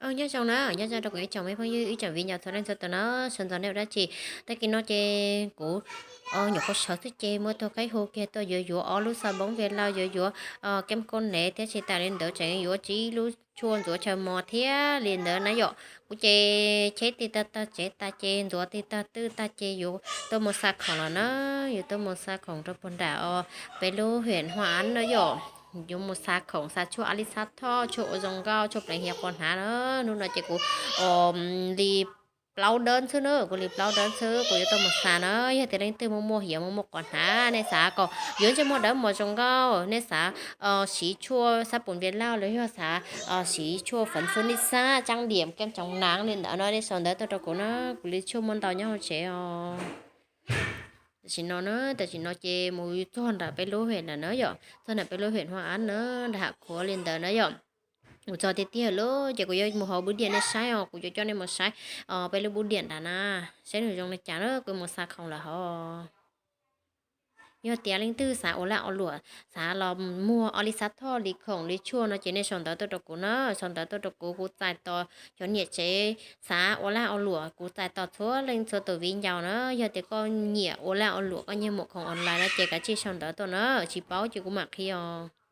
Nyob zoo na, nyob zoo rau kuv ib tsoom me phooj ywg ib tsoom viv ncaus txhua leej txhua tus na, sawv ntxov nej ua dab tsi. Tag kis no ces kuv nyuam qhuav sawv xwb ces muab tus khaib hu kiag tuaj yuav yuav ob lub xab poom Viaj Lauj, yuav yuav kem Koj Nev thiab tsis tas li ntawd tseem yuav tsib lub tshuaj ntxuav chaw mos thiab li ntawd na yom. Kuv ces cheb tig tag tag tsev tas ces ntxuav tig tag twj tag ces yuav tuaj mus xa khoom los na, yuav tuaj mus xa khoom rau puag nram os peb lub hiam Huaj Av na yom. Yuav mus xa khoom xa tshuaj a lis xab thoj, tshuaj ua zoo nkauj, tshuaj pleev hiav quas hnav na. Hnub no ces kuv li plaub dawb xwb na, kuv li plaub dawb xwb kuv yuav tuaj mus xa na. Yog tias leej twg muaj muaj hiav muaj muaj quas hnav nej xav kom yuav ntsej muag dawb mos zoo nkauj, nej xav siv tshuaj xab poom Viaj Lauj los yog xav siv tshuaj fev xub nij xab, tsaab diam, kem tsoom nav li ntawd no nej sau ntawv tuaj rau kuv na, kuv li tshuaj muaj ntau nyob hauv tsev os. Tam sim no na, tam sim no ces mus txog nram peb lub hiam lawm na yom, txog nram peb lub hiam Huaj Av na, nram Hav Khuav li ntawd na yom. Mus txog tiag tiag lawm ces kuv yuav mus hauv bub diam nej saib os, kuv yuav coj nej mus saib peb lub bub diam nrad na, saib nws zoo li cas na, kuv mus xa khoom lawm hos. Yog tias leej twg xav ua laj ua luam, xav los muag a lis xab thoj li khoom li tshuaj no ces nej sau ntawv tuaj rau kuv na, sau ntawv tuaj rau kuv, kuv txais tos cov niam tsev xav ua laj ua luam, kuv txais tos txhua leej txhua tus viv ncaus na. Yog tias koj nyiam ua laj ua luam, koj nyiam muag khoom online no ces kav tsij sau ntawv tuaj na, tsis paub ces kuv mam qhia os.